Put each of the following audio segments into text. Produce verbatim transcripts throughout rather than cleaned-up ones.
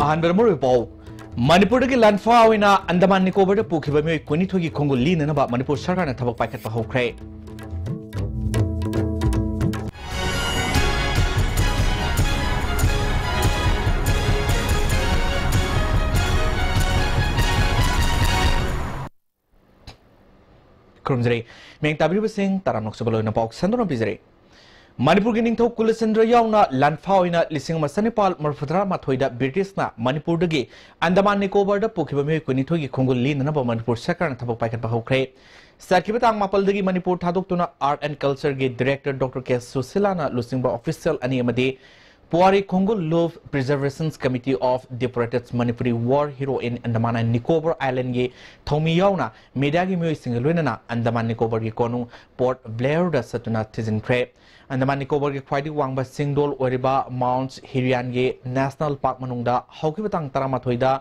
ꯑꯍꯥꯟꯕꯗ ꯃꯔꯨꯑꯣꯏꯕ ꯄꯥꯎ꯫ ꯃꯅꯤꯄꯨꯔꯗꯒꯤ ꯂꯥꯟꯐꯥ ꯑꯣꯏꯅ ꯑꯟꯗꯃꯥꯟ ꯅꯤꯀꯣꯕꯔꯗ ꯄꯨꯈꯤꯕ ꯃꯤꯑꯣꯏ ꯀꯨꯟꯅꯤꯊꯣꯏꯒꯤ ꯈꯣꯡꯒꯨꯜ ꯂꯤꯅꯅꯕ ꯃꯅꯤꯄꯨꯔ ꯁꯔꯀꯥꯔꯅ ꯊꯕꯛ ꯄꯥꯏꯈꯠꯄ ꯍꯧꯈ꯭ꯔꯦ꯫ ꯈꯨꯔꯨꯝꯖꯔꯤ꯫ ꯃꯤꯌꯦꯡ ꯇꯥꯕꯤꯔꯤꯕꯁꯤꯡ ꯇꯔꯥꯝꯅ ꯑꯣꯛꯆꯕ ꯂꯣꯏꯅ ꯄꯥꯎ ꯁꯟꯗꯣꯛꯅ ꯄꯤꯖꯔꯤ꯫ ꯃꯅꯤꯄꯨꯔꯒꯤ ꯅꯤꯡꯊꯧ ꯀꯨꯂꯆꯟꯗ꯭ꯔ ꯌꯥꯎꯅ ꯂꯥꯟꯐꯥ ꯑꯣꯏꯅ ꯂꯤꯁꯤꯡ ꯑꯃ ꯆꯅꯤꯄꯥꯜ ꯃꯔꯤꯐꯨꯇꯔꯥ ꯃꯥꯊꯣꯏꯗ ꯕ꯭ꯔꯤꯇꯤꯁꯅ ꯃꯅꯤꯄꯨꯔꯗꯒꯤ ꯑꯟꯗꯃꯥꯟ ꯅꯤꯀꯣꯕꯔꯗ ꯄꯨꯈꯤꯕ ꯃꯤꯑꯣꯏ ꯀꯨꯟꯅꯤꯊꯣꯏꯒꯤ ꯈꯣꯡꯒꯨꯜ ꯂꯤꯅꯅꯕ ꯃꯅꯤꯄꯨꯔ ꯁꯔꯀꯥꯔꯅ ꯊꯕꯛ ꯄꯥꯏꯈꯠꯄ ꯍꯧꯈ꯭ꯔꯦ꯫ ꯆꯠꯈꯤꯕ ꯇꯥꯡ ꯃꯥꯄꯜꯗꯒꯤ ꯃꯅꯤꯄꯨꯔ ꯊꯥꯗꯣꯛꯇꯨꯅ Art and Cultureꯒꯤ Director Doctor ꯀꯦ ꯁꯨꯁꯤꯂꯥꯅ ꯂꯨꯆꯤꯡꯕ official ꯑꯅꯤ ꯑꯃꯗꯤ ꯄꯨꯋꯥꯔꯤ ꯈꯣꯡꯒꯨꯜ ꯂꯨꯞ Preservation Committee of Deported Manipuri War Hero in Andaman and Nicobar Islandꯒꯤ ꯊꯧꯃꯤ ꯌꯥꯎꯅ mediaꯒꯤ ꯃꯤꯑꯣꯏꯁꯤꯡꯒ ꯂꯣꯏꯅꯅ ꯑꯟꯗꯃꯥꯟ ꯅꯤꯀꯣꯕꯔꯒꯤ ꯀꯣꯅꯨꯡ Port Blairꯗ ꯆꯠꯇꯨꯅ ꯊꯤꯖꯤꯟꯈ꯭ꯔꯦ꯫ ꯑꯟꯗꯃꯥꯟ ꯅꯤꯀꯣꯕꯔꯒꯤ ꯈ꯭ꯋꯥꯏꯗꯒꯤ ꯋꯥꯡꯕ ꯆꯤꯡꯗꯣꯜ ꯑꯣꯏꯔꯤꯕ Mount Hirianꯒꯤ National Park ꯃꯅꯨꯡꯗ ꯍꯧꯈꯤꯕ ꯇꯥꯡ ꯇꯔꯥꯃꯥꯊꯣꯏꯗ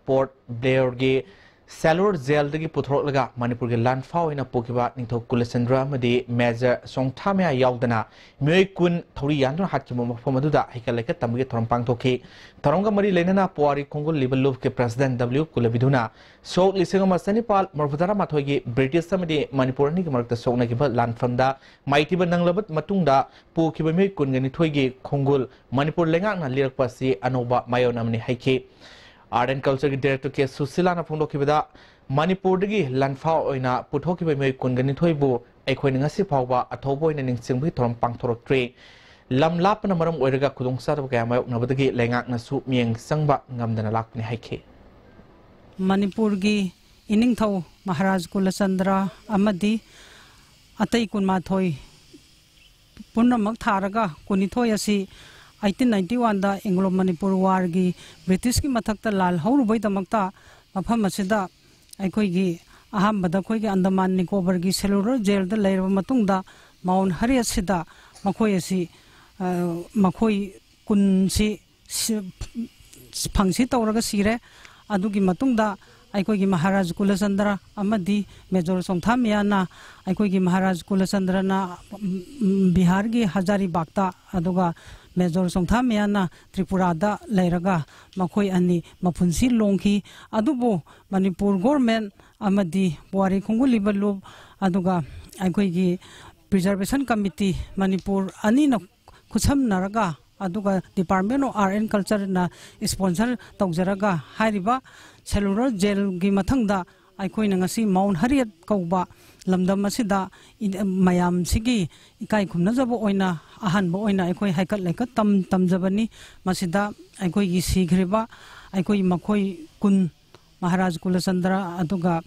Port Blairꯒꯤ Salur Jailꯗꯒꯤ ꯄꯨꯊꯣꯔꯛꯂꯒ ꯃꯅꯤꯄꯨꯔꯒꯤ ꯂꯥꯟꯐꯥ ꯑꯣꯏꯅ ꯄꯨꯈꯤꯕ ꯅꯤꯡꯊꯧ ꯀꯨꯂꯆꯟꯗ꯭ꯔ ꯑꯃꯗꯤ Major ꯁꯣꯡꯊꯥꯃꯌꯥ ꯌꯥꯎꯗꯅ ꯃꯤꯑꯣꯏ ꯀꯨꯟ ꯊꯧꯔꯤ ꯌꯥꯟꯗꯨꯅ ꯍꯥꯠꯈꯤꯕ ꯃꯐꯝ ꯑꯗꯨꯗ ꯍꯩꯀꯠ ꯂꯩꯀꯠ ꯇꯝꯕꯒꯤ ꯊꯧꯔꯝ ꯄꯥꯡꯊꯣꯛꯈꯤ꯫ ꯊꯧꯔꯝꯒ ꯃꯔꯤ ꯂꯩꯅꯅ ꯄꯨꯋꯥꯔꯤ ꯈꯣꯡꯒꯨꯜ ꯂꯤꯕ ꯂꯨꯞꯀꯤ President W ꯀꯨꯂꯕꯤꯙꯨꯅ ꯁꯣꯛ ꯂꯤꯁꯤꯡ ꯑꯃ ꯆꯅꯤꯄꯥꯜ ꯃꯔꯤꯐꯨꯇꯔꯥ ꯃꯥꯊꯣꯏꯒꯤ ꯕ꯭ꯔꯤꯇꯤꯁ ꯑꯃꯗꯤ ꯃꯅꯤꯄꯨꯔ ꯑꯅꯤꯒꯤ ꯃꯔꯛꯇ ꯁꯣꯛꯅꯈꯤꯕ ꯂꯥꯟꯐꯝꯗ ꯃꯥꯏꯊꯤꯕ ꯅꯪꯂꯕ ꯃꯇꯨꯡꯗ ꯄꯨꯈꯤꯕ ꯃꯤꯑꯣꯏ ꯀꯨꯟꯒ ꯅꯤꯊꯣꯏꯒꯤ ꯈꯣꯡꯒꯨꯜ ꯃꯅꯤꯄꯨꯔ ꯂꯩꯉꯥꯛꯅ ꯂꯤꯔꯛꯄ ꯑꯁꯤ ꯑꯅꯧꯕ ꯃꯥꯏꯑꯣꯟ ꯑꯃꯅꯤ ꯍꯥꯏꯈꯤ꯫ Art and Cultureꯒꯤ Director ꯀꯦ ꯁꯨꯁꯤꯂꯥꯅ ꯐꯣꯡꯗꯣꯛꯈꯤꯕꯗ, ꯃꯅꯤꯄꯨꯔꯗꯒꯤ ꯂꯥꯟꯐꯥ ꯑꯣꯏꯅ ꯄꯨꯊꯣꯛꯈꯤꯕ ꯃꯤꯑꯣꯏ ꯀꯨꯟꯒ ꯅꯤꯊꯣꯏꯕꯨ ꯑꯩꯈꯣꯏꯅ ꯉꯁꯤ ꯐꯥꯎꯕ ꯑꯊꯧꯕ ꯑꯣꯏꯅ ꯅꯤꯡꯁꯤꯡꯕꯒꯤ ꯊꯧꯔꯝ ꯄꯥꯡꯊꯣꯔꯛꯇ꯭ꯔꯤ꯫ ꯂꯝ ꯂꯥꯞꯄꯅ ꯃꯔꯝ ꯑꯣꯏꯔꯒ ꯈꯨꯗꯣꯡꯆꯥꯗꯕ ꯀꯌꯥ ꯃꯥꯌꯣꯛꯅꯕꯗꯒꯤ ꯂꯩꯉꯥꯛꯅꯁꯨ ꯃꯤꯠꯌꯦꯡ ꯆꯪꯕ ꯉꯝꯗꯅ ꯂꯥꯛꯄꯅꯤ ꯍꯥꯏꯈꯤ꯫ ꯃꯅꯤꯄꯨꯔꯒꯤ ꯏꯅꯤꯡꯊꯧ ꯃꯍꯥꯔꯥꯖ ꯀꯨꯂꯆꯟꯗ꯭ꯔ ꯑꯃꯗꯤ ꯑꯇꯩ ꯀꯨꯟꯃꯥꯊꯣꯏ ꯄꯨꯝꯅꯃꯛ ꯊꯥꯔꯒ ꯀꯨꯟꯅꯤꯊꯣꯏ ꯑꯁꯤ eighteen ninety oneꯗ Anglo Manipur Warꯒꯤ ꯕ꯭ꯔꯤꯇꯤꯁꯀꯤ ꯃꯊꯛꯇ ꯂꯥꯜ ꯍꯧꯔꯨꯕꯩꯗꯃꯛꯇ ꯃꯐꯝ ꯑꯁꯤꯗ ꯑꯩꯈꯣꯏꯒꯤ ꯑꯍꯥꯟꯕꯗ ꯑꯩꯈꯣꯏꯒꯤ ꯑꯟꯗꯃꯥꯟ ꯅꯤꯀꯣꯕꯔꯒꯤ Cellular Jailꯗ ꯂꯩꯔꯕ ꯃꯇꯨꯡꯗ Mount Hirianꯁꯤꯗ ꯃꯈꯣꯏ ꯑꯁꯤ, ꯑ, ꯃꯈꯣꯏ ꯀꯨꯟꯁꯤ ꯁꯤ-, ꯐꯪꯁꯤ ꯇꯧꯔꯒ ꯁꯤꯔꯦ꯫ ꯑꯗꯨꯒꯤ ꯃꯇꯨꯡꯗ ꯑꯩꯈꯣꯏꯒꯤ ꯃꯍꯥꯔꯥꯖ ꯀꯨꯂꯆꯟꯗ꯭ꯔ ꯑꯃꯗꯤ Major ꯁꯣꯡꯊꯥꯃꯌꯥꯅ ꯑꯩꯈꯣꯏꯒꯤ ꯃꯍꯥꯔꯥꯖ ꯀꯨꯂꯆꯟꯗ꯭ꯔꯅ, ꯎꯝ, ꯕꯤꯍꯥꯔꯒꯤ ꯍꯖꯥꯔꯤꯕꯥꯒꯇ, ꯑꯗꯨꯒ ꯃꯦꯖꯣꯔ ꯆꯣꯡꯊꯥꯃꯤꯌꯥꯅ ꯇ꯭ꯔꯤꯄꯨꯔꯥꯗ ꯂꯩꯔꯒ ꯃꯈꯣꯏ ꯑꯅꯤ ꯃꯄꯨꯟꯁꯤ ꯂꯣꯡꯈꯤ꯫ ꯑꯗꯨꯕꯨ ꯃꯅꯤꯄꯨꯔ ꯒꯣꯔꯃꯦꯟ ꯑꯃꯗꯤ ꯄꯨꯋꯥꯔꯤ ꯈꯣꯡꯒꯨꯜꯂꯤꯕ ꯂꯨꯞ, ꯑꯗꯨꯒ ꯑꯩꯈꯣꯏꯒꯤ ꯄ꯭ꯔꯤꯖꯔꯕꯦꯁꯟ ꯀꯃꯤꯇꯤ ꯃꯅꯤꯄꯨꯔ ꯑꯅꯤꯅ ꯈꯨꯠꯁꯝꯅꯔꯒ, ꯑꯗꯨꯒ Department of Art and Cultureꯅ sponsor ꯇꯧꯖꯔꯒ, ꯍꯥꯏꯔꯤꯕ cellular jailꯒꯤ ꯃꯊꯪꯗ ꯑꯩꯈꯣꯏꯅ ꯉꯁꯤ ꯃꯥꯎꯟ ꯍꯔꯤꯌꯠ ꯀꯧꯕ ꯂꯝꯗꯝ ꯑꯁꯤꯗ ꯏ-, ꯃꯌꯥꯝꯁꯤꯒꯤ ꯏꯀꯥꯏ ꯈꯨꯝꯅꯖꯕ ꯑꯣꯏꯅ ꯑꯍꯥꯟꯕ ꯑꯣꯏꯅ ꯑꯩꯈꯣꯏ ꯍꯩꯀꯠ ꯂꯩꯀꯠ ꯇꯝ-, ꯇꯝꯖꯕꯅꯤ꯫ ꯃꯁꯤꯗ ꯑꯩꯈꯣꯏꯒꯤ ꯁꯤꯈ꯭ꯔꯤꯕ ꯑꯩꯈꯣꯏ ꯃꯈꯣꯏ ꯀꯨꯟ, ꯃꯍꯥꯔꯥꯖ ꯀꯨꯂꯆꯟꯗ꯭ꯔ ꯑꯗꯨꯒ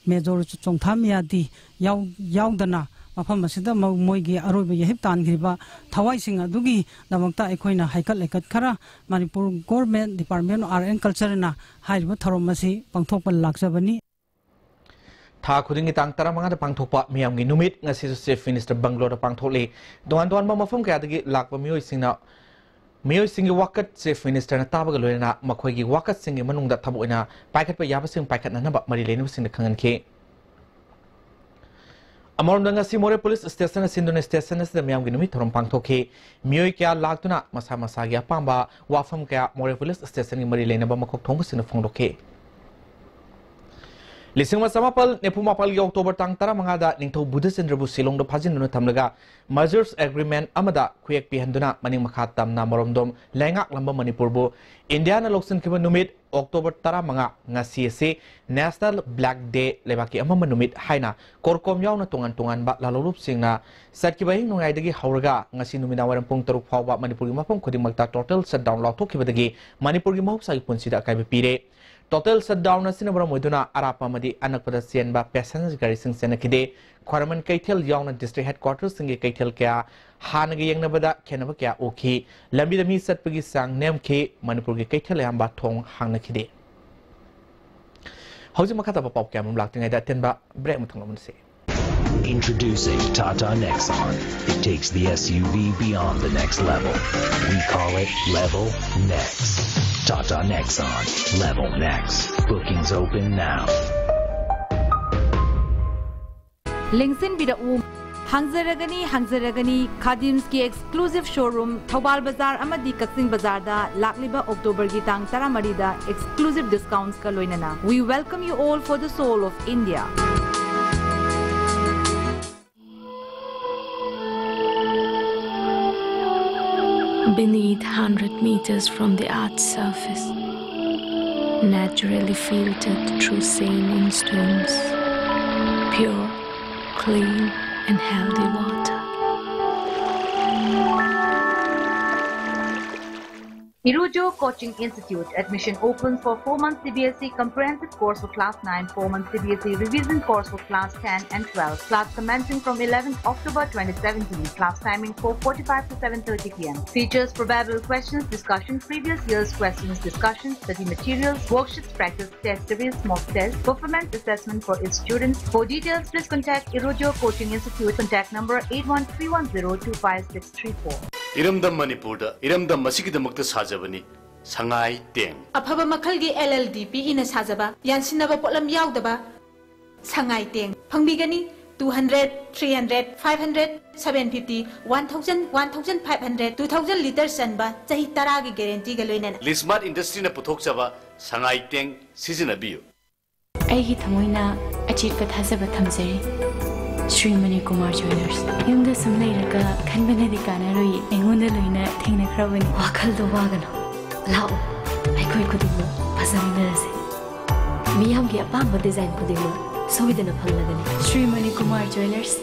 ꯃꯦꯖꯣꯔ ꯆꯣꯡꯊꯥꯃꯤꯌꯥꯗꯤ ꯌꯥꯎ-, ꯌꯥꯎꯗꯅ ꯃꯐꯝ ꯑꯁꯤꯗ ꯃ-, ꯃꯣꯏꯒꯤ ꯑꯔꯣꯏꯕ ꯌꯥꯍꯤꯞ ꯇꯥꯟꯈ꯭ꯔꯤꯕ ꯊꯋꯥꯏꯁꯤꯡ ꯑꯗꯨꯒꯤꯗꯃꯛꯇ ꯑꯩꯈꯣꯏꯅ ꯍꯩꯀꯠ ꯂꯩꯀꯠ ꯈꯔ Manipur government Department of Art and Cultureꯅ ꯍꯥꯏꯔꯤꯕ ꯊꯧꯔꯝ ꯑꯁꯤ ꯄꯥꯡꯊꯣꯛꯄ ꯂꯥꯛꯆꯕꯅꯤ꯫ ꯊꯥ ꯈꯨꯗꯤꯡꯒꯤ ꯇꯥꯡ ꯇꯔꯥꯃꯉꯥꯗ ꯄꯥꯡꯊꯣꯛꯄ ꯃꯤꯌꯥꯝꯒꯤ ꯅꯨꯃꯤꯠ ꯉꯁꯤꯁꯨ Chief Minister ꯕꯪꯒ꯭ꯂꯣꯗ ꯄꯥꯡꯊꯣꯛꯂꯤ꯫ ꯇꯣꯉꯥꯟ ꯇꯣꯉꯥꯟꯕ ꯃꯐꯝ ꯀꯌꯥꯗꯒꯤ ꯂꯥꯛꯄ ꯃꯤꯑꯣꯏꯁꯤꯡꯅ, ꯃꯤꯑꯣꯏꯁꯤꯡꯒꯤ ꯋꯥꯀꯠ Chief Ministerꯅ ꯇꯥꯕꯒ ꯂꯣꯏꯅꯅ ꯃꯈꯣꯏꯒꯤ ꯋꯥꯀꯠꯁꯤꯡꯒꯤ ꯃꯅꯨꯡꯗ ꯊꯕꯛ ꯑꯣꯏꯅ ꯄꯥꯏꯈꯠꯄ ꯌꯥꯕꯁꯤꯡ ꯄꯥꯏꯈꯠꯅꯅꯕ ꯃꯔꯤ ꯂꯩꯅꯕꯁꯤꯡꯗ ꯈꯪꯍꯟꯈꯤ꯫ ꯑꯃꯔꯣꯝꯗ ꯉꯁꯤ ꯃꯣꯔꯦ ꯄꯨꯂꯤꯁ ꯁ꯭ꯇꯦꯁꯟꯅ ꯁꯤꯟꯗꯨꯅ ꯁ꯭ꯇꯦꯁꯟ ꯑꯁꯤꯗ ꯃꯤꯌꯥꯝꯒꯤ ꯅꯨꯃꯤꯠ ꯊꯧꯔꯝ ꯄꯥꯡꯊꯣꯛꯈꯤ꯫ ꯃꯤꯑꯣꯏ ꯀꯌꯥ ꯂꯥꯛꯇꯨꯅ ꯃꯁꯥ ꯃꯁꯥꯒꯤ ꯑꯄꯥꯝꯕ ꯋꯥꯐꯝ ꯀꯌꯥ ꯃꯣꯔꯦ ꯄꯨꯂꯤꯁ ꯁ꯭ꯇꯦꯁꯟꯒꯤ ꯃꯔꯤ ꯂꯩꯅꯕ ꯃꯀꯣꯛ ꯊꯣꯡꯕꯁꯤꯡꯅ ꯐꯣꯡꯗꯣꯛꯈꯤ꯫ ꯂꯤꯁꯤꯡ ꯑꯃ ꯆꯃꯥꯄꯜ ꯅꯤꯐꯨ ꯃꯥꯄꯜꯒꯤ ꯑꯣꯛꯇꯣꯕꯔ ꯇꯥꯡ ꯇꯔꯥꯃꯉꯥꯗ ꯅꯤꯡꯊꯧ ꯕꯨꯙꯆꯟꯗ꯭ꯔꯕꯨ ꯁꯤꯂꯣꯡꯗ ꯐꯥꯖꯤꯟꯗꯨꯅ ꯊꯝꯂꯒ Mergers Agreement ꯑꯃꯗ ꯈꯨꯌꯦꯛ ꯄꯤꯍꯟꯗꯨꯅ ꯃꯅꯤꯡ ꯃꯈꯥ ꯇꯝꯅ ꯃꯔꯣꯝꯗꯣꯝ ꯂꯩꯉꯥꯛꯂꯝꯕ ꯃꯅꯤꯄꯨꯔꯕꯨ ꯏꯟꯗꯤꯌꯥꯅ ꯂꯧꯁꯤꯟꯈꯤꯕ ꯅꯨꯃꯤꯠ ꯑꯣꯛꯇꯣꯕꯔ ꯇꯔꯥꯃꯉꯥ, ꯉꯁꯤ ꯑꯁꯤ National Black Day, ꯂꯩꯕꯥꯛꯀꯤ ꯑꯃꯝꯕ ꯅꯨꯃꯤꯠ ꯍꯥꯏꯅ ꯀꯣꯔꯀꯣꯝ ꯌꯥꯎꯅ ꯇꯣꯉꯥꯟ ꯇꯣꯉꯥꯟꯕ ꯂꯥꯂꯣꯡꯂꯨꯞꯁꯤꯡꯅ ꯆꯠꯈꯤꯕ ꯑꯍꯤꯡ ꯅꯣꯡꯌꯥꯏꯗꯒꯤ ꯍꯧꯔꯒ ꯉꯁꯤ ꯅꯨꯃꯤꯗꯥꯡ ꯋꯥꯏꯔꯝ ꯄꯨꯡ ꯇꯔꯨꯛ ꯐꯥꯎꯕ ꯃꯅꯤꯄꯨꯔꯒꯤ ꯃꯐꯝ ꯈꯨꯗꯤꯡꯃꯛꯇ total shutdown ꯂꯥꯎꯊꯣꯛꯈꯤꯕꯗꯒꯤ ꯃꯅꯤꯄꯨꯔꯒꯤ ꯃꯍꯧꯁꯥꯒꯤ ꯄꯨꯟꯁꯤꯗ ꯑꯀꯥꯏꯕ ꯄꯤꯔꯦ꯫ Total shutdown ꯑꯁꯤꯅ ꯃꯔꯝ ꯑꯣꯏꯗꯨꯅ ꯑꯔꯥꯞꯄ ꯑꯃꯗꯤ ꯑꯅꯛꯄꯗ ꯆꯦꯟꯕ passenger ꯒꯥꯔꯤꯁꯤꯡ ꯆꯦꯟꯅꯈꯤꯗꯦ꯫ ꯈ꯭ꯋꯥꯏꯔꯝꯕꯟ ꯀꯩꯊꯦꯜ ꯌꯥꯎꯅ district headquarters ꯁꯤꯡꯒꯤ ꯀꯩꯊꯦꯜ ꯀꯌꯥ ꯍꯥꯟꯅꯒ ꯌꯦꯡꯅꯕꯗ ꯈꯦꯠꯅꯕ ꯀꯌꯥ ꯎꯈꯤ꯫ ꯂꯝꯕꯤꯗ ꯃꯤ ꯆꯠꯄꯒꯤ ꯆꯥꯡ ꯅꯦꯝꯈꯤ꯫ ꯃꯅꯤꯄꯨꯔꯒꯤ ꯀꯩꯊꯦꯜ ꯑꯌꯥꯝꯕ ꯊꯣꯡ ꯍꯥꯡꯅꯈꯤꯗꯦ꯫ ꯍꯧꯖꯤꯛ ꯃꯈꯥ ꯇꯥꯕ ꯄꯥꯎ ꯀꯌꯥ ꯑꯃ ꯂꯥꯛꯇ꯭ꯔꯤꯉꯩꯗ ꯑꯇꯦꯟꯕ break ꯑꯃ ꯊꯝꯂꯝꯁꯤ꯫ Introducing Tata Nexon. It takes the S U V beyond the next level. We call it Level Next. Tata Nexon. Level Next. Bookings open now. ꯂꯦꯡꯁꯤꯟꯕꯤꯔꯛꯎ꯫ ꯍꯥꯡꯖꯔꯒꯅꯤ, ꯍꯥꯡꯖꯔꯒꯅꯤ꯫ ꯈꯥꯗꯤꯝꯁꯀꯤ exclusive showroom Thoubal ꯕꯖꯥꯔ ꯑꯃꯗꯤ ꯀꯛꯆꯤꯡ ꯕꯖꯥꯔꯗ ꯂꯥꯛꯂꯤꯕ ꯑꯣꯛꯇꯣꯕꯔꯒꯤ ꯇꯥꯡ ꯇꯔꯥꯃꯔꯤꯗ exclusive discountsꯀ ꯂꯣꯏꯅꯅ꯫ We welcome you all for the soul of India. Beneath hundred meters from the earth's surface, naturally filtered through saline streams, pure, clean, and healthy water. Irujo Coaching Institute. Admission open for four months C B S E comprehensive course for class nine, four months C B S E revision course for class ten and twelve. Class commencing from eleventh October twenty seventeen. Class timing four forty-five to seven thirty p m. Features: probable questions discussion, previous year's questions discussion, study materials, worksheets, practice test series, mock test, performance assessment for each student. For details, please contact Irujo Coaching Institute. Contact number eight one three one zero two five six three four. ꯏꯔꯝꯗꯝ ꯃꯅꯤꯄꯨꯔꯗ ꯏꯔꯝꯗꯝ ꯑꯁꯤꯒꯤꯗꯃꯛꯇ ꯁꯥꯖꯕꯅꯤ ꯁꯉꯥꯏ ꯇꯦꯡ꯫ ꯑꯐꯕ ꯃꯈꯜꯒꯤ L L D P Eꯅ ꯁꯥꯖꯕ ꯌꯥꯟꯁꯤꯟꯅꯕ ꯄꯣꯠꯂꯝ ꯌꯥꯎꯗꯕ ꯁꯉꯥꯏ ꯇꯦꯡ ꯐꯪꯕꯤꯒꯅꯤ꯫ Two hundred, three hundred, five hundred, seven fifty, one thousand, one thousand five hundred, two thousand litre ꯆꯟꯕ ꯆꯍꯤ ꯇꯔꯥꯒꯤ guaranteeꯒ ꯂꯣꯏꯅꯅ꯫ ꯂꯤꯁꯃꯥꯔꯠ ꯏꯟꯗꯁꯇ꯭ꯔꯤꯅ ꯄꯨꯊꯣꯛꯆꯕ ꯁꯉꯥꯏ ꯇꯦꯡ ꯁꯤꯖꯤꯟꯅꯕꯤꯌꯨ꯫ ꯑꯩꯒꯤ ꯊꯃꯣꯏꯅ ꯑꯆꯦꯠꯄ ꯊꯥꯖꯕ ꯊꯝꯖꯔꯤ ꯁ꯭ꯔꯤ ꯃꯅꯤꯀꯨꯃꯥꯔ ꯖ꯭ꯋꯦꯂꯔꯁ꯫ ꯌꯨꯝꯗ ꯁꯨꯝ ꯂꯩꯔꯒ ꯈꯟꯕꯅꯗꯤ ꯀꯥꯟꯅꯔꯣꯏꯌꯦ, ꯑꯩꯉꯣꯟꯗ ꯂꯣꯏꯅ ꯊꯦꯡꯅꯈ꯭ꯔꯕꯅꯤ꯫ ꯋꯥꯈꯜꯗꯣ ꯋꯥꯒꯅꯨ, ꯂꯥꯛꯑꯣ, ꯑꯩꯈꯣꯏ ꯈꯨꯗꯤꯡꯃꯛ ꯐꯖꯃꯤꯟꯅꯔꯁꯦ꯫ ꯃꯤꯌꯥꯝꯒꯤ ꯑꯄꯥꯝꯕ ꯗꯤꯖꯥꯏꯟ ꯈꯨꯗꯤꯡꯃꯛ ꯁꯣꯏꯗꯅ ꯐꯪꯂꯒꯅꯤ꯫ ꯁ꯭ꯔꯤ ꯃꯅꯤꯀꯨꯃꯥꯔ ꯖ꯭ꯋꯦꯂꯔꯁ꯫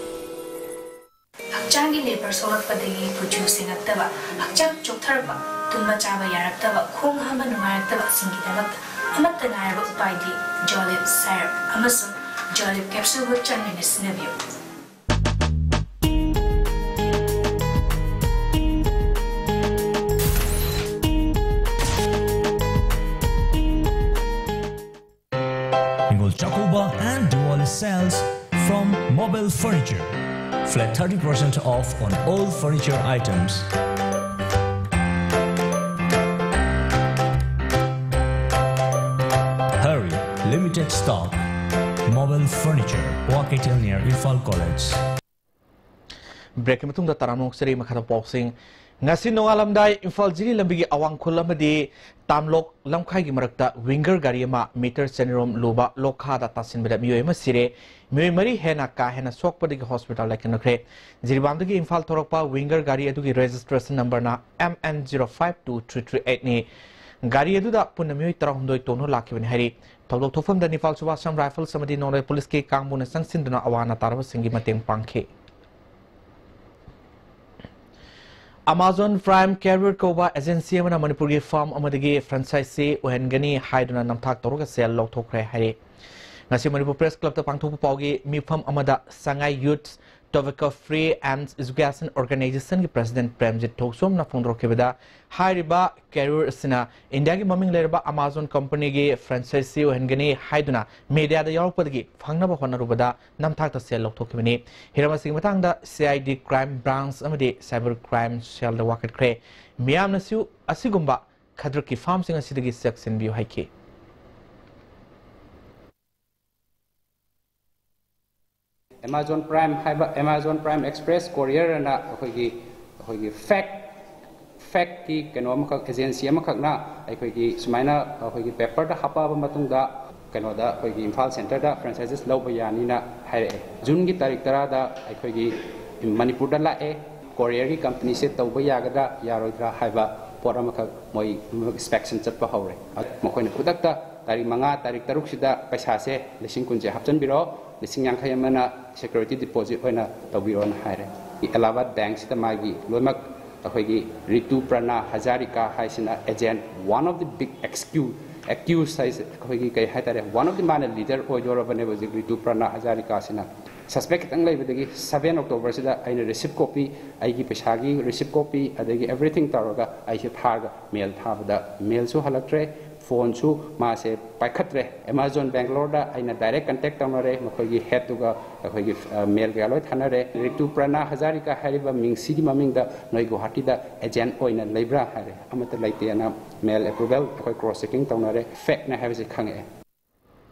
ꯍꯛꯆꯥꯡꯒꯤ ꯂꯦꯕꯔ ꯁꯣꯛꯂꯛꯄꯗꯒꯤ ꯀꯨꯆꯨ ꯁꯦꯡꯉꯛꯇꯕ, ꯍꯛꯆꯥꯡ ꯆꯣꯛꯊꯔꯛꯄ, ꯇꯨꯝꯕ ꯆꯥꯕ ꯌꯥꯔꯛꯇꯕ, ꯈꯣꯡ ꯍꯥꯝꯕ ꯅꯨꯡꯉꯥꯏꯔꯛꯇꯕꯁꯤꯡꯒꯤꯗꯃꯛꯇ ꯑꯃꯠꯇ ꯉꯥꯏꯔꯕ ꯎꯄꯥꯏꯗꯤ ꯖꯣꯂꯤꯞ ꯁꯥꯏꯔꯞ ꯑꯃꯁꯨꯡ ꯖꯣꯂꯤꯞ ꯀꯦꯞꯁꯨꯜꯕꯨ ꯆꯥꯡ ꯅꯥꯏꯅ ꯁꯤꯖꯤꯟꯅꯕꯤꯌꯨ꯫ Ningol Chakuba and Diwali sales from Mobile Furniture. Flat thirty percent off on all furniture items. Hurry, limited stock. Mobile Furniture, Waketel near Imphal College. ꯕ꯭ꯔꯦꯛꯀꯤ ꯃꯇꯨꯡꯗ ꯇꯔꯥꯝꯅ ꯑꯣꯛꯆꯔꯤ꯫ ꯃꯈꯥꯗ ꯄꯥꯎꯁꯤꯡ꯫ ꯉꯁꯤ ꯅꯣꯡꯉꯥꯜꯂꯝꯗꯥꯏ ꯏꯝꯐꯥꯜ ꯖꯤꯔꯤ ꯂꯝꯕꯤꯒꯤ ꯑꯋꯥꯡ ꯈꯨꯜ ꯑꯃꯗꯤ ꯇꯥꯝꯂꯣꯛ ꯂꯝꯈꯥꯏꯒꯤ ꯃꯔꯛꯇ ꯋꯤꯡꯒꯔ ꯒꯥꯔꯤ ꯑꯃ ꯃꯤꯇꯔ ꯆꯅꯤꯔꯣꯝ ꯂꯨꯕ ꯂꯣꯛꯈꯥꯗ ꯇꯥꯁꯤꯟꯕꯗ ꯃꯤꯑꯣꯏ ꯑꯃ ꯁꯤꯔꯦ꯫ ꯃꯤꯑꯣꯏ ꯃꯔꯤ ꯍꯦꯟꯅ ꯀꯥ ꯍꯦꯟꯅ ꯁꯣꯛꯄꯗꯒꯤ ꯍꯣꯁꯄꯤꯇꯥꯜꯗ ꯂꯥꯏꯀꯠꯅꯈ꯭ꯔꯦ꯫ ꯖꯤꯔꯤꯕꯥꯝꯗꯒꯤ ꯏꯝꯐꯥꯜ ꯊꯧꯔꯛꯄ ꯋꯤꯡꯒꯔ ꯒꯥꯔꯤ ꯑꯗꯨꯒꯤ ꯔꯦꯖꯤꯁꯇ꯭ꯔꯦꯁꯟ ꯅꯝꯕꯔꯅ M N zero five two three three ꯑꯩꯠꯅꯤ꯫ ꯒꯥꯔꯤ ꯑꯗꯨꯗ ꯄꯨꯟꯅ ꯃꯤꯑꯣꯏ ꯇꯔꯥꯍꯨꯝꯗꯣꯏ ꯇꯣꯡꯗꯨꯅ ꯂꯥꯛꯈꯤꯕꯅꯤ ꯍꯥꯏꯔꯤ꯫ ꯊꯧꯗꯣꯛ ꯊꯣꯛꯐꯝꯗ ꯅꯤꯄꯥꯜ ꯁꯨꯕ ꯑꯁꯥꯝ ꯔꯥꯏꯐꯜꯁ ꯑꯃꯗꯤ ꯅꯣꯡꯂꯩ ꯄꯨꯂꯤꯁꯀꯤ ꯀꯥꯡꯕꯨꯅ ꯆꯪꯁꯤꯟꯗꯨꯅ ꯑꯋꯥ ꯑꯅꯥ ꯇꯥꯔꯕꯁꯤꯡꯒꯤ ꯃꯇꯦꯡ ꯄꯥꯡꯈꯤ꯫ ꯑꯃꯥꯖꯣꯟ ꯄ꯭ꯔꯥꯏꯝ ꯀꯦꯔꯤꯌꯔ ꯀꯧꯕ ꯑꯦꯖꯦꯟꯁꯤ ꯑꯃꯅ ꯃꯅꯤꯄꯨꯔꯒꯤ ꯐꯥꯔꯝ ꯑꯃꯗꯒꯤ ꯐ꯭ꯔꯦꯟꯆꯥꯏꯖꯤ ꯑꯣꯏꯍꯟꯒꯅꯤ ꯍꯥꯏꯗꯨꯅ ꯅꯝꯊꯥꯛ ꯇꯧꯔꯒ ꯁꯦꯜ ꯂꯧꯊꯣꯛꯈ꯭ꯔꯦ ꯍꯥꯏꯔꯤ꯫ ꯉꯁꯤ ꯃꯅꯤꯄꯨꯔ ꯄ꯭ꯔꯦꯁ ꯀ꯭ꯂꯕꯇ ꯄꯥꯡꯊꯣꯛꯄ ꯄꯥꯎꯒꯤ ꯃꯤꯐꯝ ꯑꯃꯗ ꯁꯉꯥꯏ ꯌꯨꯠ ꯇꯣꯕꯦꯀꯣ free and education ꯑꯣꯔꯒꯅꯥꯏꯖꯦꯁꯟꯒꯤ president Premjit ꯊꯧꯁꯣꯝꯅ ꯐꯣꯡꯗꯣꯔꯛꯈꯤꯕꯗ, ꯍꯥꯏꯔꯤꯕ ꯀꯦꯔꯤꯌꯔ ꯑꯁꯤꯅ ꯏꯟꯗꯤꯌꯥꯒꯤ ꯃꯃꯤꯡ ꯂꯩꯔꯕ ꯑꯃꯥꯖꯣꯟ ꯀꯝꯄꯅꯤꯒꯤ ꯐ꯭ꯔꯦꯟꯆꯥꯏꯖꯤ ꯑꯣꯏꯍꯟꯒꯅꯤ ꯍꯥꯏꯗꯨꯅ ꯃꯤꯗꯤꯌꯥꯗ ꯌꯥꯎꯔꯛꯄꯗꯒꯤ ꯐꯪꯅꯕ ꯍꯣꯠꯅꯔꯨꯕꯗ ꯅꯝꯊꯥꯛꯇ ꯁꯦꯜ ꯂꯧꯊꯣꯛꯈꯤꯕꯅꯤ꯫ ꯍꯤꯔꯝ ꯑꯁꯤꯒꯤ ꯃꯇꯥꯡꯗ C I D crime branch ꯑꯃꯗꯤ ꯁꯥꯏꯕꯔ ꯀ꯭ꯔꯥꯏꯝ ꯁꯦꯜꯗ ꯋꯥꯀꯠꯈ꯭ꯔꯦ꯫ ꯃꯤꯌꯥꯝꯅꯁꯨ ꯑꯁꯤꯒꯨꯝꯕ ꯈꯗ꯭ꯔꯛꯀꯤ ꯐꯥꯔꯝꯁꯤꯡ ꯑꯁꯤꯗꯒꯤ ꯆꯦꯛꯁꯤꯟꯕꯤꯌꯨ ꯍꯥꯏꯈꯤ꯫ ꯑꯦꯃꯥꯖꯣꯟ ꯄ꯭ꯔꯥꯏꯝ ꯍꯥꯏꯕ, ꯑꯦꯃꯥꯖꯣꯟ ꯄ꯭ꯔꯥꯏꯝ ꯑꯦꯛꯁꯄ꯭ꯔꯦꯁ ꯀꯣꯔꯤꯌꯔ ꯑꯅ ꯑꯩꯈꯣꯏꯒꯤ, ꯑꯩꯈꯣꯏꯒꯤ ꯐꯦꯛ, ꯐꯦꯛꯀꯤ ꯀꯩꯅꯣ ꯑꯃꯈꯛ, ꯑꯦꯖꯦꯟꯁꯤ ꯑꯃꯈꯛꯅ ꯑꯩꯈꯣꯏꯒꯤ ꯁꯨꯃꯥꯏꯅ ꯑꯩꯈꯣꯏꯒꯤ ꯄꯦꯄꯔꯗ ꯍꯥꯞꯄꯛꯑꯕ ꯃꯇꯨꯡꯗ ꯀꯩꯅꯣꯗ ꯑꯩꯈꯣꯏꯒꯤ ꯏꯝꯐꯥꯜ ꯁꯦꯟꯇꯔꯗ ꯐ꯭ꯔꯦꯟꯆꯥꯏꯖꯤꯁ ꯂꯧꯕ ꯌꯥꯅꯤꯅ ꯍꯥꯏꯔꯛꯑꯦ꯫ ꯖꯨꯟꯒꯤ ꯇꯥꯔꯤꯛ ꯇꯔꯥꯗ ꯑꯩꯈꯣꯏꯒꯤ ꯃꯅꯤꯄꯨꯔꯗ ꯂꯥꯛꯑꯦ꯫ ꯀꯣꯔꯤꯌꯔꯒꯤ ꯀꯝꯄꯅꯤꯁꯦ ꯇꯧꯕ ꯌꯥꯒꯗ꯭ꯔꯥ ꯌꯥꯔꯣꯏꯗ꯭ꯔꯥ ꯍꯥꯏꯕ ꯄꯣꯠ ꯑꯃꯈꯛ ꯃꯣꯏ ꯏꯟꯁꯄꯦꯛꯁꯟ ꯆꯠꯄ ꯍꯧꯔꯦ꯫ ꯃꯈꯣꯏꯅ ꯈꯨꯗꯛꯇ ꯇꯥꯔꯤꯛ ꯃꯉꯥ, ꯇꯥꯔꯤꯛ ꯇꯔꯨꯛꯁꯤꯗ ꯄꯩꯁꯥꯁꯦ ꯂꯤꯁꯤꯡ ꯀꯨꯟꯁꯦ ꯍꯥꯞꯆꯤꯟꯕꯤꯔꯣ, ꯂꯤꯁꯤꯡ ꯌꯥꯡꯈꯩ ꯑꯃꯅ ꯁꯦꯀ꯭ꯌꯨꯔꯤꯇꯤ ꯗꯤꯄꯣꯖꯤꯠ ꯑꯣꯏꯅ ꯇꯧꯕꯤꯔꯣꯅ ꯍꯥꯏꯔꯦ꯫ ꯑꯦꯂꯥꯍꯥꯕꯥꯗ ꯕꯦꯡꯁꯤꯗ ꯃꯥꯒꯤ ꯂꯣꯏꯅꯃꯛ ꯑꯩꯈꯣꯏꯒꯤ ꯔꯤꯇꯨ ꯄ꯭ꯔꯅꯥ ꯍꯖꯥꯔꯤꯀꯥ ꯍꯥꯏꯁꯤꯅ agent, one of the big excuse, accused ꯍꯥꯏꯁꯦ ꯑꯩꯈꯣꯏꯒꯤ ꯀꯩ ꯍꯥꯏꯇꯥꯔꯦ, one of the, ꯃꯥꯅ ꯂꯤꯗꯔ ꯑꯣꯏꯗꯣꯔꯕꯅꯦꯕ ꯍꯧꯖꯤꯛ ꯔꯤꯇꯨ ꯄ꯭ꯔꯅꯥ ꯍꯖꯥꯔꯤꯀꯥꯁꯤꯅ꯫ ꯁꯁꯄꯦꯛ ꯈꯤꯇꯪ ꯂꯩꯕꯗꯒꯤ seven Octoberꯁꯤꯗ ꯑꯩꯅ ꯔꯤꯁꯤꯞ ꯀꯣꯄꯤ, ꯑꯩꯒꯤ ꯄꯩꯁꯥꯒꯤ ꯔꯤꯁꯤꯞ ꯀꯣꯄꯤ, ꯑꯗꯒꯤ everything ꯇꯧꯔꯒ ꯑꯩꯁꯦ ꯊꯥꯔꯒ ꯃꯦꯜ ꯊꯥꯕꯗ ꯃꯦꯜꯁꯨ ꯍꯜꯂꯛꯇ꯭ꯔꯦ, ꯐꯣꯟꯁꯨ ꯃꯥꯁꯦ ꯄꯥꯏꯈꯠꯇ꯭ꯔꯦ꯫ ꯑꯦꯃꯥꯖꯣꯟ ꯕꯦꯡꯒ꯭ꯂꯣꯔꯗ ꯑꯩꯅ ꯗꯥꯏꯔꯦꯛ ꯀꯟꯇꯦꯛ ꯇꯧꯅꯔꯦ, ꯃꯈꯣꯏꯒꯤ ꯍꯦꯠꯇꯨꯒ ꯑꯩꯈꯣꯏꯒꯤ, ꯑ, ꯃꯦꯜ ꯀꯌꯥ ꯂꯣꯏ ꯊꯥꯅꯔꯦ꯫ ꯔꯤꯇꯨ ꯄ꯭ꯔꯅꯥ ꯍꯖꯥꯔꯤꯀꯥ ꯍꯥꯏꯔꯤꯕ ꯃꯤꯡꯁꯤꯒꯤ ꯃꯃꯤꯡꯗ ꯅꯣꯏ ꯒꯨꯋꯥꯍꯥꯇꯤꯗ ꯑꯦꯖꯦꯟ ꯑꯣꯏꯅ ꯂꯩꯕ꯭ꯔꯥ ꯍꯥꯏꯔꯦ꯫ ꯑꯃꯠꯇ ꯂꯩꯇꯦꯅ ꯃꯦꯜ ꯑꯦꯄ꯭ꯔꯨꯚꯦꯜ ꯑꯩꯈꯣꯏ ꯀ꯭ꯔꯣꯁ ꯆꯦꯀꯤꯡ ꯇꯧꯅꯔꯦ, ꯐꯦꯛꯅꯦ ꯍꯥꯏꯕꯁꯤ ꯈꯪꯉꯛꯑꯦ꯫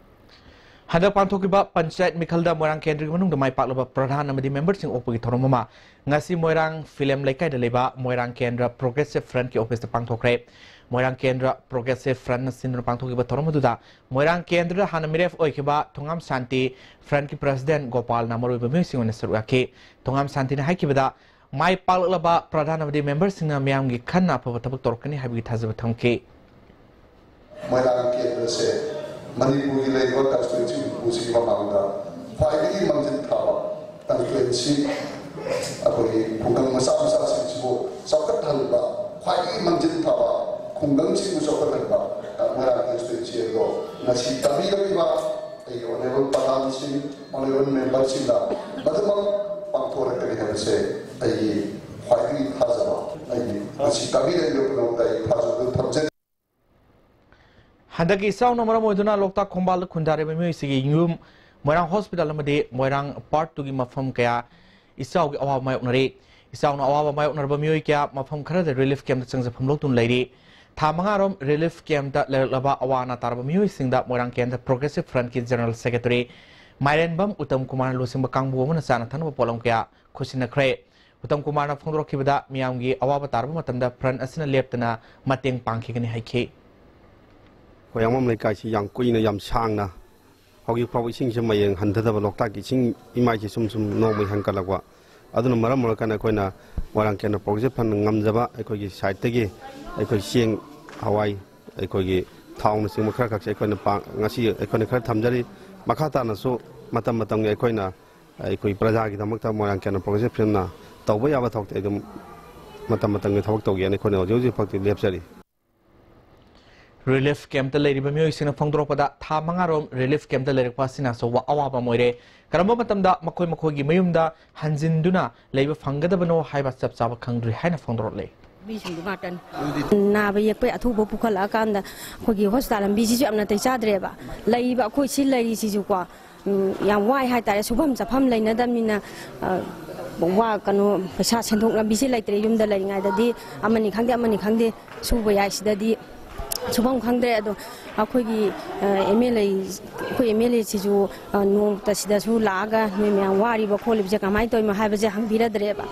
ꯍꯟꯗꯛ ꯄꯥꯡꯊꯣꯛꯈꯤꯕ ꯄꯟꯆꯥꯌꯠ ꯃꯤꯈꯜꯗ ꯃꯣꯏꯔꯥꯡ ꯀꯦꯟꯗ꯭ꯔꯒꯤ ꯃꯅꯨꯡꯗ ꯃꯥꯏ ꯄꯥꯛꯂꯕ ꯄ꯭ꯔꯙꯥꯟ ꯑꯃꯗꯤ ꯃꯦꯝꯕꯔꯁꯤꯡ ꯑꯣꯛꯄꯒꯤ ꯊꯧꯔꯝ ꯑꯃ ꯉꯁꯤ ꯃꯣꯏꯔꯥꯡ ꯐꯤꯂꯝ ꯂꯩꯀꯥꯏꯗ ꯂꯩꯕ ꯃꯣꯏꯔꯥꯡ ꯀꯦꯟꯗ꯭ꯔ ꯄ꯭ꯔꯣꯒ꯭ꯔꯦꯁꯤꯚ ꯐ꯭ꯔꯟꯠꯀꯤ ꯑꯣꯐꯤꯁꯇ ꯄꯥꯡꯊꯣꯛꯈ꯭ꯔꯦ꯫ ꯃꯣꯏꯔꯥꯡ ꯀꯦꯟꯗ꯭ꯔ ꯄ꯭ꯔꯣꯒ꯭ꯔꯦꯁꯤꯚ ꯐ꯭ꯔꯟꯠꯅ ꯁꯤꯟꯗꯨꯅ ꯄꯥꯡꯊꯣꯛꯈꯤꯕ ꯊꯧꯔꯝ ꯑꯗꯨꯗ ꯃꯣꯏꯔꯥꯡ ꯀꯦꯟꯗ꯭ꯔꯗ ꯍꯥꯟꯅ ꯃꯤꯔꯦꯞ ꯑꯣꯏꯈꯤꯕ ꯊꯣꯉꯥꯝ ꯁꯥꯟꯇꯤ, ꯐ꯭ꯔꯟꯠꯀꯤ ꯄ꯭ꯔꯁꯤꯗꯦꯟꯠ ꯒꯣꯄꯥꯜꯅ ꯃꯔꯨꯑꯣꯏꯕ ꯃꯤꯑꯣꯏꯁꯤꯡ ꯑꯣꯏꯅ ꯁꯔꯨꯛ ꯌꯥꯈꯤ꯫ ꯊꯣꯉꯥꯝ ꯁꯥꯟꯇꯤꯅ ꯍꯥꯏꯈꯤꯕꯗ, ꯃꯥꯏ ꯄꯥꯛꯂꯛꯂꯕ ꯄ꯭ꯔꯙꯥꯟ ꯑꯃꯗꯤ ꯃꯦꯝꯕꯔꯁꯤꯡꯅ ꯃꯤꯌꯥꯝꯒꯤ ꯈꯟꯅ ꯑꯐꯕ ꯊꯕꯛ ꯇꯧꯔꯛꯀꯅꯤ ꯍꯥꯏꯕꯒꯤ ꯊꯥꯖꯕ ꯊꯝꯈꯤ꯫ ꯃꯣꯏꯔꯥꯡ ꯀꯦꯟꯗ꯭ꯔꯁꯦ ꯃꯅꯤꯄꯨꯔꯒꯤ ꯂꯩꯔꯤꯕ ꯀꯟꯁꯇꯤꯇ꯭ꯋꯦꯟꯁꯤ ꯍꯨꯝꯐꯨꯁꯤꯒꯤ ꯃꯃꯥꯡꯗ ꯈ꯭ꯋꯥꯏꯗꯒꯤ ꯃꯥꯡꯖꯤꯜ ꯊꯥꯕ ꯀꯟꯁꯇꯤꯇ꯭ꯋꯦꯟꯁꯤ, ꯑꯩꯈꯣꯏꯒꯤ ꯈꯨꯡꯒꯪ ꯃꯆꯥ ꯃꯆꯥꯁꯤꯡꯁꯤꯕꯨ ꯆꯥꯎꯈꯠꯍꯟꯕ ꯈ꯭ꯋꯥꯏꯗꯒꯤ ꯃꯥꯡꯖꯤꯜ ꯊꯥꯕ ꯈꯨꯡꯒꯪꯁꯤꯡꯕꯨ ꯆꯥꯎꯈꯠꯍꯟꯕ ꯃꯣꯏꯔꯥꯡ ꯀꯟꯁꯇꯤꯇ꯭ꯋꯦꯟꯁꯤ ꯑꯗꯣ ꯉꯁꯤ ꯇꯥꯕꯤꯔꯛꯂꯤꯕ ꯑꯩꯒꯤ ꯑꯣꯅꯔꯦꯕꯜ ꯄ꯭ꯔꯙꯥꯟꯁꯤꯡ, ꯑꯣꯅꯔꯦꯕꯜ ꯃꯦꯝꯕꯔꯁꯤꯡꯅ ꯃꯗꯨꯃꯛ ꯄꯥꯡꯊꯣꯔꯛꯀꯅꯤ ꯍꯥꯏꯕꯁꯦ ꯑꯩꯒꯤ ꯈ꯭ꯋꯥꯏꯗꯒꯤ ꯊꯥꯖꯕ, ꯑꯩꯒꯤ ꯉꯁꯤ ꯇꯥꯕꯤꯔꯛꯂꯤꯕ ꯄꯨꯝꯅꯃꯛꯇ ꯑꯩ ꯊꯥꯖꯕ ꯊꯝꯖꯔꯤ꯫ ꯍꯟꯗꯛꯀꯤ ꯏꯆꯥꯎꯅ ꯃꯔꯝ ꯑꯣꯏꯗꯨꯅ ꯂꯣꯛꯇꯥꯛ ꯈꯣꯡꯕꯥꯜꯗ ꯈꯨꯟꯗꯥꯔꯤꯕ ꯃꯤꯑꯣꯏꯁꯤꯡꯒꯤ ꯌꯨꯝ, ꯃꯣꯏꯔꯥꯡ ꯍꯣꯁꯄꯤꯇꯥꯜ ꯑꯃꯗꯤ ꯃꯣꯏꯔꯥꯡ ꯄꯥꯔꯠ ꯇꯨꯒꯤ ꯃꯐꯝ ꯀꯌꯥ ꯏꯆꯥꯎꯒꯤ ꯑꯋꯥꯕ ꯃꯥꯌꯣꯛꯅꯔꯤ꯫ ꯏꯆꯥꯎꯅ ꯑꯋꯥꯕ ꯃꯥꯌꯣꯛꯅꯔꯕ ꯃꯤꯑꯣꯏ ꯀꯌꯥ ꯃꯐꯝ ꯈꯔꯗ ꯔꯤꯂꯤꯐ ꯀꯦꯝꯞꯇ ꯆꯪꯖꯐꯝ ꯂꯧꯗꯨꯅ ꯂꯩꯔꯤ꯫ ꯊꯥ ꯃꯉꯥꯔꯣꯝ ꯔꯤꯂꯤꯐ ꯀꯦꯝꯞꯇ ꯂꯩꯔꯛꯂꯕ ꯑꯋꯥ ꯑꯅꯥ ꯇꯥꯔꯕ ꯃꯤꯑꯣꯏꯁꯤꯡꯗ ꯃꯣꯏꯔꯥꯡ ꯀꯦꯟꯗ꯭ꯔ ꯄ꯭ꯔꯣꯒ꯭ꯔꯦꯁꯤꯚ ꯐ꯭ꯔꯟꯠꯀꯤ ꯖꯦꯅꯔꯦꯜ ꯁꯦꯀ꯭ꯔꯦꯇꯔꯤ ꯃꯥꯏꯔꯦꯟꯕꯝ ꯎꯇꯝ ꯀꯨꯃꯥꯔꯅ ꯂꯨꯆꯤꯡꯕ ꯀꯥꯡꯕꯨ ꯑꯃꯅ ꯆꯥꯅ ꯊꯛꯅꯕ ꯄꯣꯠꯂꯝ ꯀꯌꯥ ꯈꯨꯠꯁꯤꯟꯅꯈ꯭ꯔꯦ꯫ ꯎꯇꯝ ꯀꯨꯃꯥꯔꯅ ꯐꯣꯡꯗꯣꯔꯛꯈꯤꯕꯗ, ꯃꯤꯌꯥꯝꯒꯤ ꯑꯋꯥꯕ ꯇꯥꯔꯕ ꯃꯇꯝꯗ ꯐ꯭ꯔꯟꯠ ꯑꯁꯤꯅ ꯂꯦꯞꯇꯅ ꯃꯇꯦꯡ ꯄꯥꯡꯈꯤꯒꯅꯤ ꯍꯥꯏꯈꯤ꯫ ꯈꯣꯏꯔꯥꯡꯕꯝ ꯂꯩꯀꯥꯏꯁꯤ ꯌꯥꯝ ꯀꯨꯏꯅ, ꯌꯥꯝ ꯁꯥꯡꯅ, ꯍꯧꯖꯤꯛ ꯐꯥꯎꯕ ꯏꯁꯤꯡꯁꯦ ꯃꯌꯦꯡ ꯍꯟꯊꯗꯕ, ꯂꯣꯛꯇꯥꯛꯀꯤ ꯏꯁꯤꯡ ꯏꯃꯥꯏꯁꯤ ꯁꯨꯝ ꯁꯨꯝ ꯅꯣꯡꯃꯒꯤ ꯍꯦꯟꯒꯠꯂꯛꯄ, ꯑꯗꯨꯅ ꯃꯔꯝ ꯑꯣꯏꯔꯀꯥꯟꯗ ꯑꯩꯈꯣꯏꯅ ꯃꯣꯏꯔꯥꯡ ꯀꯦꯟꯗ꯭ꯔ ꯄ꯭ꯔꯣꯒ꯭ꯔꯦꯁꯤꯚ ꯐ꯭ꯔꯟꯠꯅ ꯉꯝꯖꯕ ꯑꯩꯈꯣꯏꯒꯤ ꯁꯥꯏꯠꯇꯒꯤ ꯑꯩꯈꯣꯏ ꯆꯦꯡ, ꯍꯋꯥꯏ, ꯑꯩꯈꯣꯏꯒꯤ ꯊꯥꯎꯅꯆꯤꯡꯕ ꯈꯔ ꯈꯛꯁꯦ ꯑꯩꯈꯣꯏꯅ ꯄꯥꯡ-, ꯉꯁꯤ ꯑꯩꯈꯣꯏꯅ ꯈꯔ ꯊꯝꯖꯔꯤ꯫ ꯃꯈꯥ ꯇꯥꯅꯁꯨ ꯃꯇꯝ ꯃꯇꯝꯒꯤ ꯑꯩꯈꯣꯏꯅ ꯑꯩꯈꯣꯏ ꯄ꯭ꯔꯖꯥꯒꯤꯗꯃꯛꯇ ꯃꯣꯏꯔꯥꯡ ꯀꯦꯟꯗ꯭ꯔ ꯄ꯭ꯔꯣꯒ꯭ꯔꯦꯁꯤꯚ ꯐ꯭ꯔꯟꯠꯅ ꯇꯧꯕ ꯌꯥꯕ ꯊꯕꯛꯇꯤ ꯑꯗꯨꯝ ꯃꯇꯝ ꯃꯇꯝꯒꯤ ꯊꯕꯛ ꯇꯧꯒꯦꯅ ꯑꯩꯈꯣꯏꯅ ꯍꯧꯖꯤꯛ ꯍꯧꯖꯤꯛ ꯐꯥꯎꯗꯤ ꯂꯦꯞꯆꯔꯤ꯫ ꯔꯤꯂꯤꯐ ꯀꯦꯝꯞꯇ ꯂꯩꯔꯤꯕ ꯃꯤꯑꯣꯏꯁꯤꯡꯅ ꯐꯣꯡꯗꯣꯔꯛꯄꯗ, ꯊꯥ ꯃꯉꯥꯔꯣꯝ ꯔꯤꯂꯤꯐ ꯀꯦꯝꯞꯇ ꯂꯩꯔꯛꯄ ꯑꯁꯤꯅ ꯑꯆꯧꯕ ꯑꯋꯥꯕ ꯑꯃ ꯑꯣꯏꯔꯦ꯫ ꯀꯔꯝꯕ ꯃꯇꯝꯗ ꯃꯈꯣꯏ ꯃꯈꯣꯏꯒꯤ ꯃꯌꯨꯝꯗ ꯍꯟꯖꯤꯟꯗꯨꯅ ꯂꯩꯕ ꯐꯪꯒꯗꯕꯅꯣ ꯍꯥꯏꯕ ꯆꯞ ꯆꯥꯕ ꯈꯪꯗ꯭ꯔꯤ ꯍꯥꯏꯅ ꯐꯣꯡꯗꯣꯔꯛꯂꯤ꯫ ꯃꯤꯁꯤꯡꯗꯨ ꯉꯥꯛꯇꯅꯤ꯫ ꯅꯥꯕ ꯌꯦꯛꯄꯩ ꯑꯊꯨꯕ ꯄꯨꯈꯠꯂꯛꯑꯀꯥꯟꯗ ꯑꯩꯈꯣꯏꯒꯤ ꯍꯣꯁꯄꯤꯇꯥꯜ ꯂꯝꯕꯤꯁꯤꯁꯨ ꯌꯥꯝ ꯅꯥꯇꯩ ꯆꯥꯗ꯭ꯔꯦꯕ꯫ ꯂꯩꯔꯤꯕ ꯑꯩꯈꯣꯏ ꯁꯤ ꯂꯩꯔꯤꯁꯤꯁꯨꯀꯣ, ꯎꯝ, ꯌꯥꯝ ꯋꯥꯏ ꯍꯥꯏꯇꯥꯔꯦ꯫ ꯁꯨꯐꯝ ꯆꯥꯐꯝ ꯂꯩꯅꯗꯕꯅꯤꯅ, ꯑ, ꯋꯥ-, ꯀꯩꯅꯣ, ꯄꯩꯁꯥ ꯁꯦꯟꯊꯣꯛ ꯂꯝꯕꯤꯁꯤ ꯂꯩꯇ꯭ꯔꯦ꯫ ꯌꯨꯝꯗ ꯂꯩꯔꯤꯉꯩꯗꯗꯤ ꯑꯃꯅꯤ ꯈꯪꯗꯦ, ꯑꯃꯅꯤ ꯈꯪꯗꯦ ꯁꯨꯕ ꯌꯥꯏ꯫ ꯁꯤꯗꯗꯤ ꯁꯨꯐꯝ ꯈꯪꯗ꯭ꯔꯦ꯫ ꯑꯗꯣ ꯑꯩꯈꯣꯏꯒꯤ ꯑꯦꯝ ꯑꯦꯜ ꯑꯦ, ꯑꯩꯈꯣꯏ ꯑꯦꯝ ꯑꯦꯜ ꯑꯦꯁꯤꯁꯨ ꯅꯣꯡꯃꯇ ꯁꯤꯗꯁꯨ ꯂꯥꯛꯑꯒ ꯅꯣꯏ ꯃꯌꯥꯝ ꯋꯥꯔꯤꯕ ꯈꯣꯠꯂꯤꯕꯁꯦ ꯀꯃꯥꯏꯅ ꯇꯧꯔꯤꯅꯣ ꯍꯥꯏꯕꯁꯦ ꯍꯪꯕꯤꯔꯗ꯭ꯔꯦꯕ꯫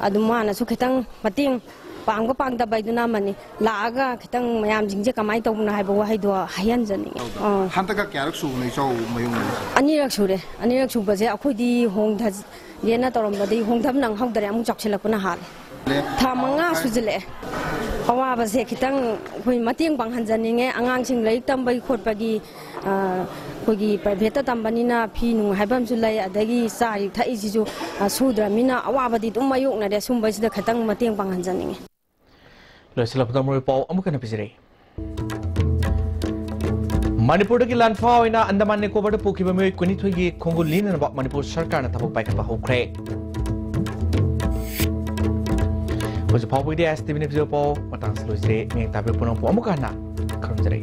ꯑꯗꯨ ꯃꯥꯅꯁꯨ ꯈꯤꯇꯪ ꯃꯇꯦꯡ ꯄꯥꯡꯕ ꯄꯥꯡꯗꯕ ꯍꯥꯏꯗꯨꯅ ꯑꯃꯅꯤ, ꯂꯥꯛꯑꯒ ꯈꯤꯇꯪ ꯃꯌꯥꯝꯁꯤꯡꯁꯦ ꯀꯃꯥꯏꯅ ꯇꯧꯕꯅꯣ ꯍꯥꯏꯕ ꯋꯥꯍꯩꯗꯣ ꯍꯥꯏꯍꯟꯖꯅꯤꯡꯉꯤ꯫ ꯑꯥ꯫ ꯍꯟꯗꯛꯀ ꯀꯌꯥꯔꯛ ꯁꯨꯕꯅꯣ ꯏꯆꯥꯎ ꯃꯌꯨꯝ? ꯑꯅꯤꯔꯛ ꯁꯨꯔꯦ꯫ ꯑꯅꯤꯔꯛ ꯁꯨꯕꯁꯦ ꯑꯩꯈꯣꯏꯗꯤ ꯍꯣꯡꯊꯒꯦꯅ ꯇꯧꯔꯝꯕꯗꯒꯤ ꯍꯣꯡꯊꯕ ꯅꯪꯍꯧꯗ꯭ꯔꯦ, ꯑꯃꯨꯛ ꯆꯥꯎꯁꯤꯜꯂꯛꯄꯅ ꯍꯥꯜꯂꯦ꯫ ꯊꯥ ꯃꯉꯥ ꯁꯨꯖꯤꯜꯂꯛꯑꯦ꯫ ꯑꯋꯥꯕꯁꯦ ꯈꯤꯇꯪ ꯑꯩꯈꯣꯏ ꯃꯇꯦꯡ ꯄꯥꯡꯍꯟꯖꯅꯤꯡꯉꯦ꯫ ꯑꯉꯥꯡꯁꯤꯡ ꯂꯥꯏꯔꯤꯛ ꯇꯝꯕꯒꯤ ꯈꯣꯠꯄꯒꯤ, ꯑ, ꯑꯩꯈꯣꯏꯒꯤ ꯄ꯭ꯔꯥꯏꯚꯦꯠꯇ ꯇꯝꯕꯅꯤꯅ ꯐꯤ ꯅꯨꯡ ꯍꯥꯏꯕ ꯑꯃꯁꯨ ꯂꯩ, ꯑꯗꯒꯤ ꯆꯥꯔꯤ ꯊꯛꯏꯁꯤꯁꯨ, ꯑ, ꯁꯨꯗ꯭ꯔꯕꯅꯤꯅ ꯑꯋꯥꯕꯗꯤ ꯑꯗꯨꯝ ꯃꯥꯌꯣꯛꯅꯔꯦ꯫ ꯁꯨꯝꯕꯁꯤꯗ ꯈꯤꯇꯪ ꯃꯇꯦꯡ ꯄꯥꯡꯍꯟꯖꯅꯤꯡꯉꯦ꯫ ꯂꯣꯏꯁꯤꯜꯂꯛꯄꯗ ꯃꯔꯨꯑꯣꯏ ꯄꯥꯎ ꯑꯃꯨꯛ ꯍꯟꯅ ꯄꯤꯖꯔꯤ꯫ ꯃꯅꯤꯄꯨꯔꯗꯒꯤ ꯂꯥꯟꯐꯥ ꯑꯣꯏꯅ ꯑꯟꯗꯃꯥꯟ ꯅꯤꯀꯣꯕꯔꯗ ꯄꯨꯈꯤꯕ ꯃꯤꯑꯣꯏ ꯀꯨꯟꯅꯤꯊꯣꯏꯒꯤ ꯈꯣꯡꯒꯨꯜ ꯂꯤꯅꯅꯕ ꯃꯅꯤꯄꯨꯔ ꯁꯔꯀꯥꯔꯅ ꯊꯕꯛ ꯄꯥꯏꯈꯠꯄ ꯍꯧꯈ꯭ꯔꯦ꯫ ꯍꯧꯖꯤꯛ ꯐꯥꯎꯕꯒꯤꯗꯤ ꯑꯦꯁ ꯇꯤ ꯚꯤ ꯅ꯭ꯌꯨꯁ ꯄꯥꯎ ꯃꯇꯥꯡꯁꯤꯗ ꯂꯣꯏꯁꯤꯜꯂꯦ꯫ ꯃꯤꯌꯦꯡ ꯇꯥꯕꯤꯔ ꯄꯨꯝꯅꯃꯛꯄꯨ ꯑꯃꯨꯛꯀ ꯍꯟꯅ ꯈꯨꯔꯨꯝꯖꯔꯤ꯫